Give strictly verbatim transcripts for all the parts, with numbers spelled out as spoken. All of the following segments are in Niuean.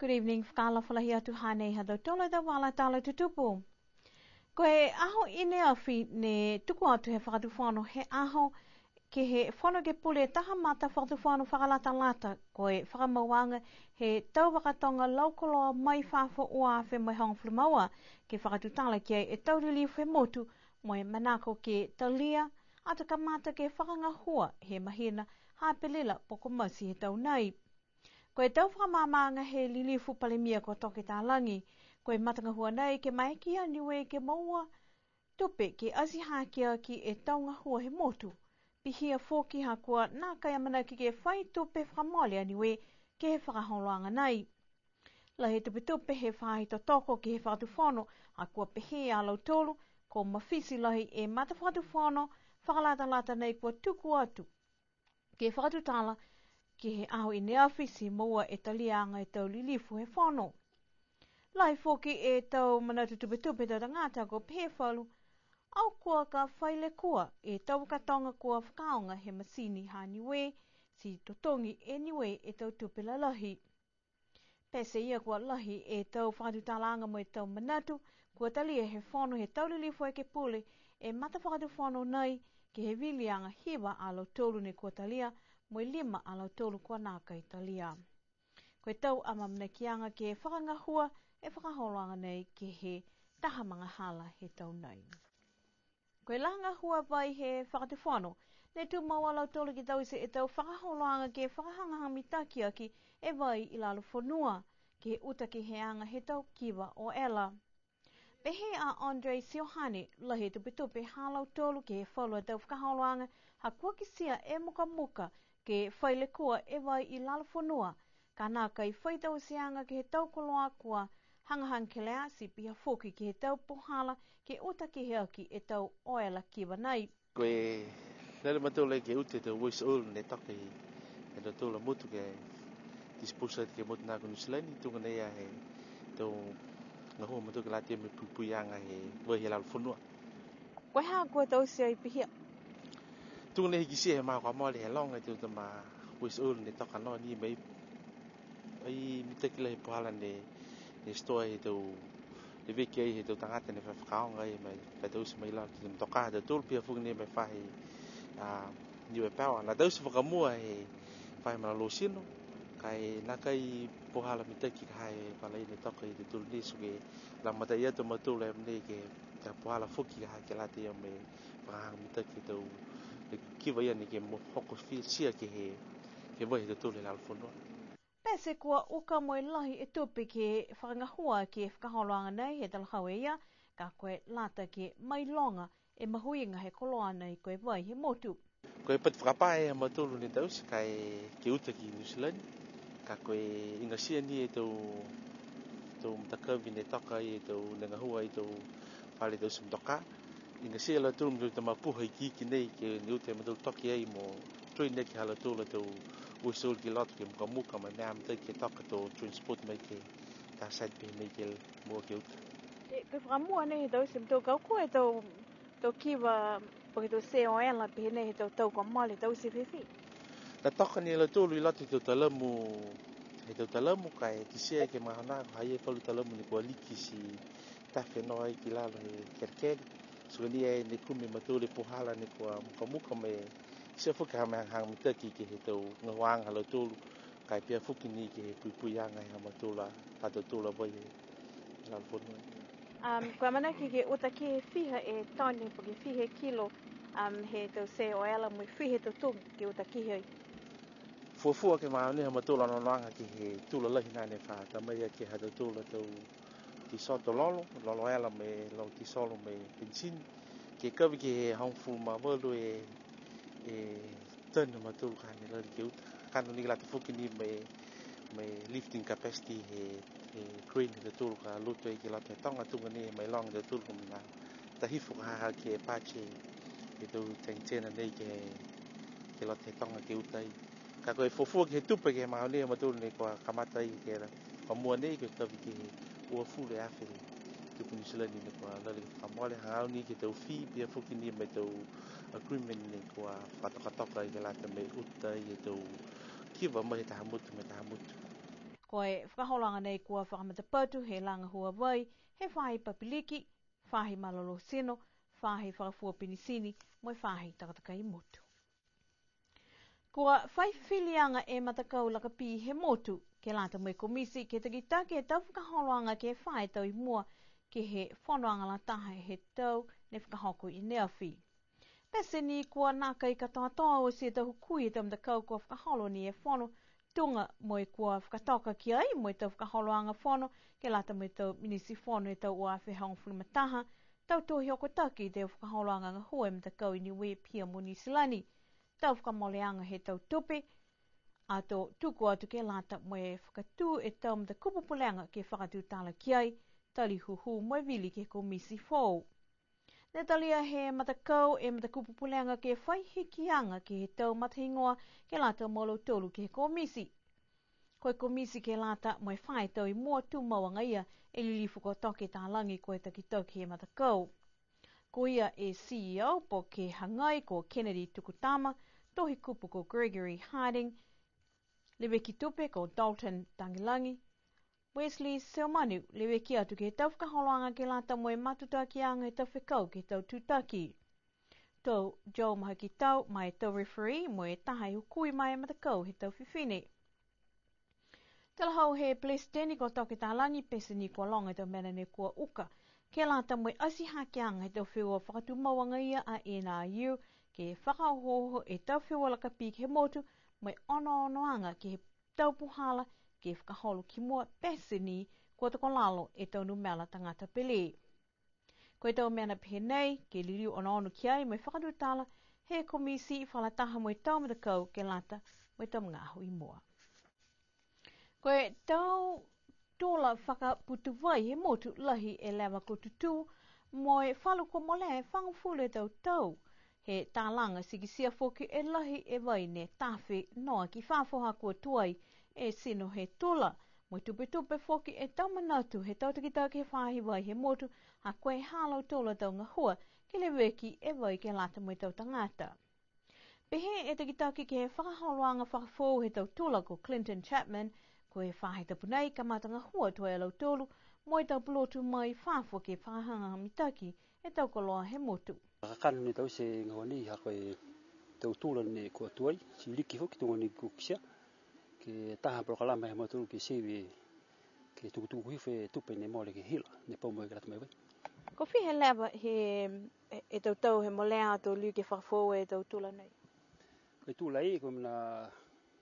Good evening, fakaalofa lahi atu, hanei ha tautolu a tau vala tala tutupu. Ko e aho i ne afi ne tuku atu he Fakatufono he aho ke he Fono Ekepule taha mata Fakatufono fakalatalata, ko e fakamauaga he tau vaka toga lau koloa mai fafo ua afe mo e hogofulu ma ua, ke fakatutala ki ai e tau lilifu he motu, mo e manako ke talia, ato kamata ke fakagahua he mahina ha Apelila po ko Mati he tau nei. Ko e tau fakamaamaaga he lilifu Palemia ko Toke Talagi, ko e matagahua nei ke maeke a Niue ke moua tupe ke ati hake aki e tau gahua he motu. Pihia foki ha kua nākai amanaki ke fai tupe fakamole a Niue ke he fakaholoaga nei. Lahi e tupetupe he faahi totoko ke he Fakatufono, ha kua pehē a lautolu, ko e mafiti lahi e matafakatufono fakalatalata nei kua tuku atu ke fakatutala ke he aho i ne afi ti moua e taliaga e tau lilifu he fono. Lahi foki e tau manatu tupetupe he tau tagata, ko e pehē falu, au kua ka fai lekua e tau vaka toga kua fakaaoga he matini ha Niue, ti totogi e Niue e tau tupe lalahi. Pete ia kua lahi e tau fakatutalaaga mo e tau manatu kua talia he fono he tau lilifu ekepule e matafakatufono nei, ke he viliaga hiva a lautolu ne kua talia, mo e lima a lautolu kua nākai talia. Ko e tau amaamanakiaga ke fakagahua e fakaholoaga nei ke he taha magahala he tau nei. Ko e lā gahua vai he Fakatufono, ne tumau a lautolu ke taute e tau fakaholoaga ke fakahagahaga mitaki aki e vai i lalo fonua, ke he uta keheaga he tau kiva oela. Pehē a Andre Siohane, lahi e tupetupe ha lautolu ke he falu a tau fakaholoaga, ha kua kitia e mukamuka ke fai lekua e vai i lalo fonua, ka nākai fai tauteaga ke he tau koloa kua hagahaga kelea, ti pihia foki ke he tau puhala ke uta kehe aki e tau oela kiva nei. Ko e lele mautolu ke uta e tau waste oil ne toka he, he ha tautolu a motu ke dispose ke he motu nā ko Niu Silani, tuga nei a he tau gahua mautolu ke lata mo e puipuiaga he vai he lalo fonua. Ko e hā kua taute ai pihia? Tuga nei he kitia he magaaho kua mole he loga e tau tama waste oil ne toka noa ni mai. Ai mitaki lahi e puhala ne, ne store he tau, ne veke ai he tau tagata ne fa fakaaoga ai mai, ka taute mai lalo ke he motokā ha tautolu, pihia foki ni mo e faahi, a, Niue Power. Ne taute fakamua he faahi malolō tino, ka e nākai puhala mitaki ka ha e vala ia ne toka he ha tautolu nei, ti ko e lagomatai atu a mautolu he mena nei ke he tau puhala foki ka ha ke lata ia mo e fakahagahaga mitaki e tau, e kiva ia ne kua mo hoko fitia ke he, ke he vai ha tautolu he lalo fonua. Pete kua uka mo e lahi e tupe ke fakagahua ke he fakaholoaga nei he talahau e ia, ka ko e lata ke mailoga e mahuiga he koloa nei ko e vai he motu. Ko e pati fakapā e ha mautolu ne taute ka e ke uta ki Niu Silani, ka ko e igatia ni e tau, tau matakavi ne toka ai e tau ne gahua ai e tau fale taute motokā. Igatia e lautolu mo e tau tama puha ikiiki nei ke ne uta e mautolu toka ai mo drain aki ha lautolu a tau waste oil ki loto ke mukamuka mai, mena mitaki ke toka to transport mai ke he tau site pehē nei ke moua ke uta. E, ko e fakamua nei he taute e mautolu, ka ko e tau, tau kiva, po ke tau sē oela pehē nei he tau tau kua mole, taute fēfē? Ne toka ni e lautolu i loto he tau talamu, he tau talamu, ka e kitia ke he magaaho nā, ha i ai e falu talamu ne kua liki ti tafe noa ai ki lalo he kelekele. Ti ko e mena ia ne kumi e mautolu e puhala ne kua mukamuka mo e kitia foki ha mena hagahaga mitaki ke he tau gahuaaga ha lautolu, ka e pihia foki ni ke he puipuiaga he ha mautolu a, ha tautolu a vai he lalo fonua. Um, kua amanaki ke uta ke he fiha e tone, po ke fiha e kilo, um, he tau sē oela mo e fiha e tau togi ke uta ke he ai? Fuafua ke he magaaho nei ha mautolu a onoonoaga ke he tula lahi nā ne fa ta mai aki ha tautolu a tau tisolo, lolo, lolo oela mo e lolo tisolo mo e penisini. Ke kavi ke he hogofulu ma valu e, e tani ha mautolu ka ne lali ke uta. Ka ne lata foki ni mo e, mo e lifting capacity he, he crane ha tautolu ka loto ai ki loto he toga, tuga ni mailoga e tautolu ko e mena ta hifo ka ha ha ke pati e tau tagitena nei ke, ke loto he toga ke uta ai. Ka ko e fuafua ke he tupe ke he magaaho nei ha mautolu ne kua kamata ai ke he fakamua nei, ke kavi ke he uafulu e afe tupe Niu Silani ne kua lali ke fakamole, hagaao ni ke he tau fee, pihia foki ni mo e tau agreement ne kua fakatokatoka ai ke lata mo e uta ai e tau kiva mai he taha motu mo e taha motu. Ko e fakaholoaga nei kua fakamatapatu he lā gahua vai he faahi papiliki, faahi malolō tino, faahi fakafua penisini, mo e faahi takatakai motu. Kua fai fifiliaga e matakau lakapī he motu, ke lata mo e komiti, ke takitaki e tau fakaholoaga ke fā e tau i mua, ke he fonoaga lataha he tau ne fakahoko i neafi. Pete ni kua nākai katoatoa oti e tau hukui he tau matakau kua fakaholo ni e fono, tuga mo e kua fakatoka ki ai mo e tau fakaholoaga fono, ke lata mo e tau minisi fono he tau ua afe hogofulu ma taha, tau tohi hokotaki he fakaholoaga gahua e matakau i Niue, Pihia mo Niu Silani. Tau fakamoleaga he tau tupe, ato tuku atu ke lata mo e fakatū e tau matakupu pulega ke fakatutala ki ai, tali hūhū mo e vili ke he komiti foou. Ne talia he matakau e matakupu pulega ke fai hikiaga ke he tau matahigoa ke lata mo lautolu ke he komiti. Ko e komiti ke lata mo e fā e tau i mua tumau agaia e lilifu ko Toke Talagi ko e takitaki he matakau. Ko ia e C E O po ke hagai ko Kennedy Tukutama, tohi kupu ko Gregory Harding, leveki tupe ko Dalton Tagelagi, Wesley Seumanu, leveki atu ke he tau fakaholoaga ke lata mo e matutakiaga he tau fekau ke he tau tutaki. Tau Joe Mahakitau, ma e tau referee, mo e taha e hukui ma e matakau he tau fifine. Talahau he Pelesiteni ko Toke Talagi, pete ni kua loga e tau mena ne kua uka. Ke lata mo e ati hakeaga he tau feua fakatumau agaia a N R U, ke fakaohooho e tau feua lakapī ke he motu, mo e onoonoaga ke he tau puhala ke fakaholo ki mua, pete ni kua tokolalo e tau numela tagata pele. Ko e tau mena pehē nei, ke liliu onoono ki ai mo e fakatutala he komiti fakalataha mo e tau matakau ke lata mo e tau magaaho i mua. Ko e tau tula fakaputu vai he motu, lahi e leva kua tutū, mo e falu kua molea e fagofulu e tau tau. He talaga ti kitia foki e lahi e vai ne tafe noa ki fafo ha kua tuai e tino he tula. Mo e tupetupe foki e tau manatu he tau takitaki he faahi vai he motu, ha ko e ha lautolu a tau gahua ke leveki e vai ke lata mo e tau tagata. Pehē e takitaki ke he fakaholoaga fakafoou he tau tula ko Clinton Chapman, ko e faahi tapu nei kamata gahua tuai a lautolu mo e tau pulotu mai fafo ke fakahagahaga mitaki e tau koloa he motu. Kakano ne taute e gahua nei ha ko e tau tula ne kua tuai, ti liki foki tuga ne kua kitia, ke taha polokalama he mautolu ke save, ke tukutuku hifo e tupe ne mole ke he hila, ne pau mo e ke lata mo e vai. Ko e fiha e leva he, e, e tau tau he molea ato liu ke fakafoou e tau tula nei? Ko e tula ia, ko e mena,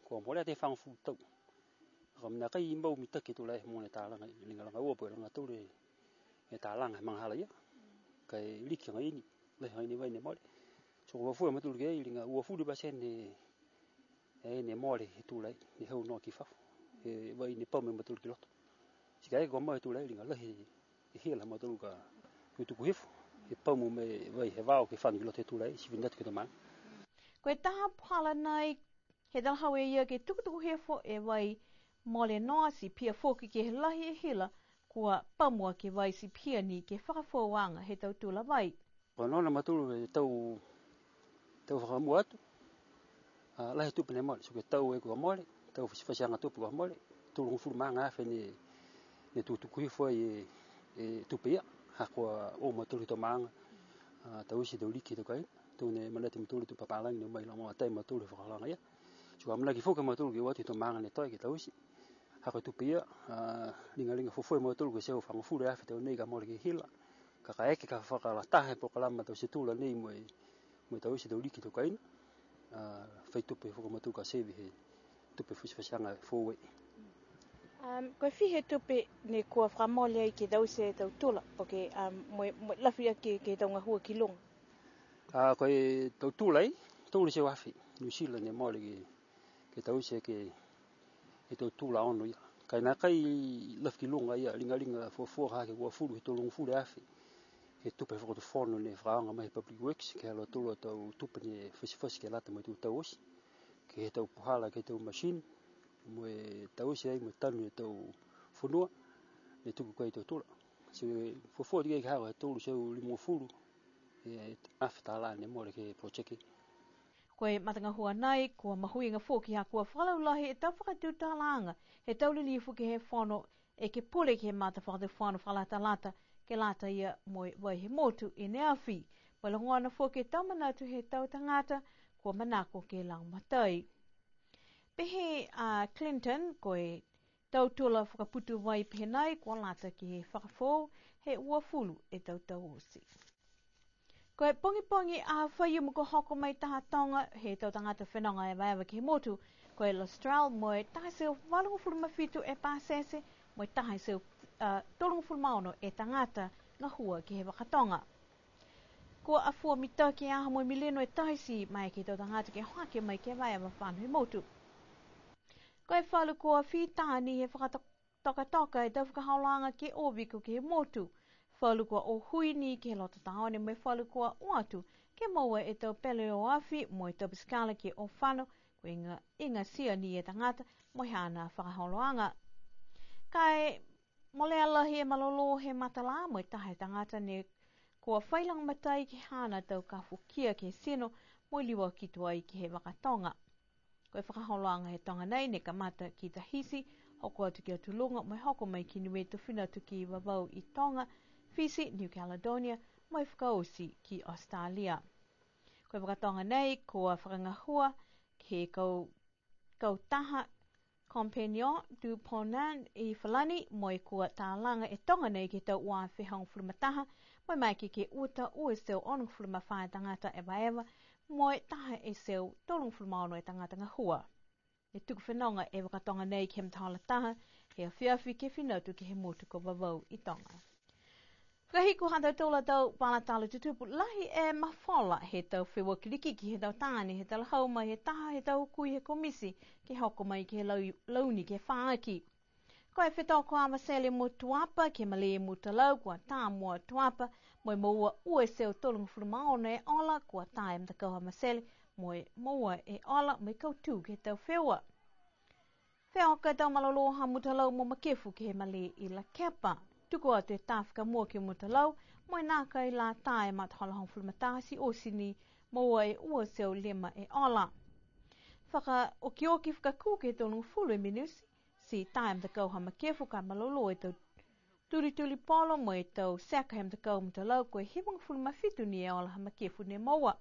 kua molea e fagofulu tau. Ka mena kai mau mitaki e tula ia mo e talaga, liga laga ua po ke laga tolu e talaga he magahala ia. Ka e liki agaia ni, lahi agaia ni e vai ne mole. So ko e fua e mautolu ke ai, liga uafulu pasene e ne mole he tula ia, ne hau noa ki fafo. He vai ne pau mo e mautolu ki loto. Ti ka e kua mau e tula ia, liga lahi e hila ha mautolu ka tukutuku hifo, he pau mo e vai he vao ke fano ki loto he tula ia, ti fina atu ke he tau maaga. Ko e taha puhala nei, he talahau e ia ke tukutuku hifo e vai mole noa, ti pihia foki ke he lahi e hila, kua pau mo e vai ti pihia ni ke he fakafoouaga he tau tula vai. Ko e nonofo a mautolu he tau, tau fakamua atu, a, lahi e tupe ne mole, ti ko e tau e kua mole, tau fatifatiaga tupe kua mole, tolugofulu ma aga afe ne, ne tukutuku hifo ai e, e tupe ia, ha kua o mautolu he tau maaga, a, taute e tau liki he tau kaina, tau ne manatu a mautolu e tau papālagi ne o mai, lagomatai a mautolu he fakaholoaga ia. Ti kua amanaki foki a mautolu ke o atu he tau maaga ne toe ke taute. Ha ko e tupe ia, a, ligaliga fuafua e mautolu ke teau fagofulu e afe tau nei ka mole ke he hila. Ka kaeke ka fakalataha e polokalama taute tula nei mo e, mo e taute e tau liki he tau kaina, a, fai tupe foki a mautolu ka save he tupe fatifatiaga foou ai. Um, ko e fiha e tupe ne kua fakamole ai ke taute e tau tula, po ke, um, mo e, mo e lafi aki ke he tau gahua ki luga? A, ko e tau tula ia, tolu e teau afe Niu Silani ne mole ke, ke taute ke he tau tula ono ia. Ka e nākai lafi ki luga ia, ligaliga fuafua ha ke uafulu he tolugofulu e afe he tupe fakatufono ne fakaaoga mai he Public Works, ke he ha lautolu a tau tupe ne fatifati ke lata mo e tau tau oti, ke he tau puhala, ke he tau machine, mo e taute ai mo e tanu e tau fonua, ne tuku ki ai e tau tula. Ti fuafua tuai ke he ha ko e tolu e teau limagofulu e afe tālā ne mole ke he project. Ko e matagahua nei, kua mahuiga foki ha kua fakalaulahi e tau fakatutalaaga he tau lilifu ke he fono ekepule ke he matafakatufono fakalatalata, ke lata ia mo e vai he motu i ne afi. Mo e logona foki e tau manatu he tau tagata, kua manako ke lagomatai. Pehē a Clinton, ko e tau tula fakaputu vai pehē nai, kua lata ke he fakafoou he uafulu e tau tau oti. Ko e pogipogi a Faiumu kua hoko mai taha toga he tau tagata fenoga evaeva ke he motu, ko e Lostrel, mo e taha e teau valugofulu ma fitu e pasese, mo e taha e teau, a, tolugofulu ma ono e tagata gahua ke he vakatoga. Kua afua mitaki e aho mo e milino e tahi ti maeke he tau tagata ke hake mai ke evaeva fano he motu. Ko e falu kua fita ni he fakato-, tokatoka e tau fakaholoaga ke o viko ke he motu. Falu kua o hui ni ke he loto taone, mo e falu kua o atu ke moua e tau pele o afi mo e tau pasikala ke o fano, kua iga, igatia ni e tagata mo e haana fakaholoaga. Ka e molea lahi e malolō he mata lā mo e taha e tagata ne kua fai lagomatai ke he haana tau kafokia ke he tino mo e liuaki tuai ke he vakatoga. Ko e fakaholoaga he toga nei ne kamata ki Tahiti, hoko atu ki Atu Luga, mo e hoko mai ki Niue, to fina atu ki Vavau i Toga, Fisi, New Caledonia, mo e fakaoti ki Australia. Ko e vakatoga nei, kua fakagahua ke he kau, kautaha Compagnie du Ponant i Falani, mo e kua talaga e toga nei ke he tau ua afe hogofulu ma taha, mo e maeke ke uta ua e teau onogofulu ma fā e tagata evaeva, mo e taha e teau tolugofulu ma ono e tagata gahua. Ne tuku fenoga e vakatoga nei ke he matahola taha he afiafi ke fina atu ke he motu ko Vavau i Toga. Fakahiku ha tautolu a tau vala tala tutupu. Lahi e mafola he tau feua kilikiki he tau taane he talahau mai he taha he tau hukui he komiti ke hoko mai ke he lau-, launi ke fā aki. Ko e fetoko a Avatele mo Tuapa ke malē Mutalau, kua tā mua a Tuapa mo e moua ua e teau tolugofulu ma ono e ola, kua tā e matakau ha Avatele mo e moua e ola mo e kautū ke he tau feua. Feoka e tau malolō ha Mutalau mo Makefu ke he malē i Lakepa. Tuku atu e tā fakamua ki Mutalau, mo e nākai la tā e matahola hogofulu ma taha ti oti ni, moua e ua e teau lima e ola. Fakaokioki fakakū ke he tolugofulu e minuti, ti tā e matakau ha Makefu ka malolō e tau tulituli polo mo e tau seka he matakau Mutalau, ko e hivagofulu ma fitu ni e ola ha Makefu ne moua.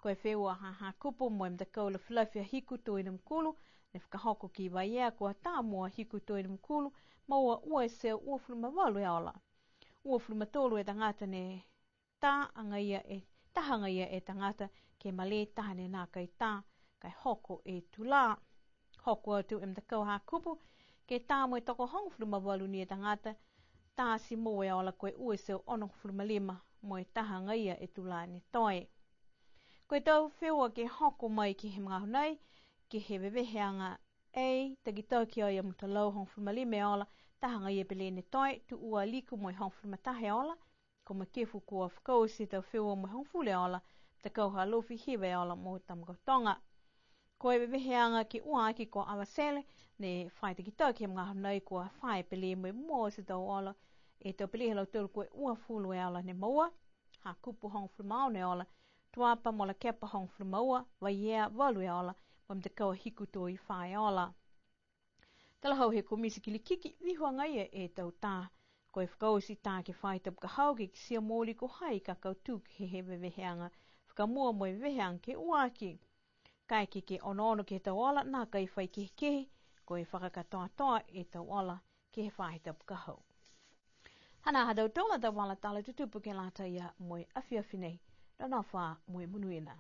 Ko e feua ha Hakupu mo e matakau lafilafi a Hiku Toi Namukulu, ne fakahoko ki Vaiea, kua tā mua a Hiku Toi Namukulu, moua ua e teau uafulu ma valu e ola. Uafulu ma tolu e tagata ne tā agaia e, taha agaia e tagata ke malē, taha ne nākai tā, ka e hoko e tulā. Hoko atu e matakau Hakupu ke tā mo e tokohogofulu ma valu ni e tagata, tā ti moua e ola ko e ua e teau onogofulu ma lima, mo e taha agaia e tulā ne toe. Ko e tau feua ke hoko mai ke he magaaho nei, ke he veveheaga A, takitaki ai a Mutalau hogofulu ma lima e ola, taha agaia pelē ne toe, tū ua a Liku mo e hogofulu ma taha e ola, ko Makefu kua fakaoti e tau feua mo e hogofulu e ola, matakau ha Alofi hiva e ola mo Tamakautoga. Ko e veveheaga ke ua aki ko Avatele, ne fai takitaki he magaaho nei kua fā e pelē mo e mua oti e tau ola, e tau pelē ha lautolu ko e uafulu e ola ne moua, Hakupu hogofulu ma ono e ola, Tuapa mo Lakepa hogofulu ma ua, Vaiea valu e ola, mo e matakau a Hiku Toi fā e ola. Talahau he komiti kilikiki, vihu agaia e tau tā. Ko e fakaoti tā ke fai tapu ka hau ke kitia mooli ko hai ka kautū ke he veveheaga fakamua mo e veveheaga ke ua aki. Kaeke ke onoono ke he tau ola, nākai fai kehekehe, ko e fakakatoatoa e tau ola ke he faahi tapu ka hau. Hanā ha tautolu a tau vala tala tutupu ke lata ia mo e afiafi nei. Nonofo ā mo e monuina.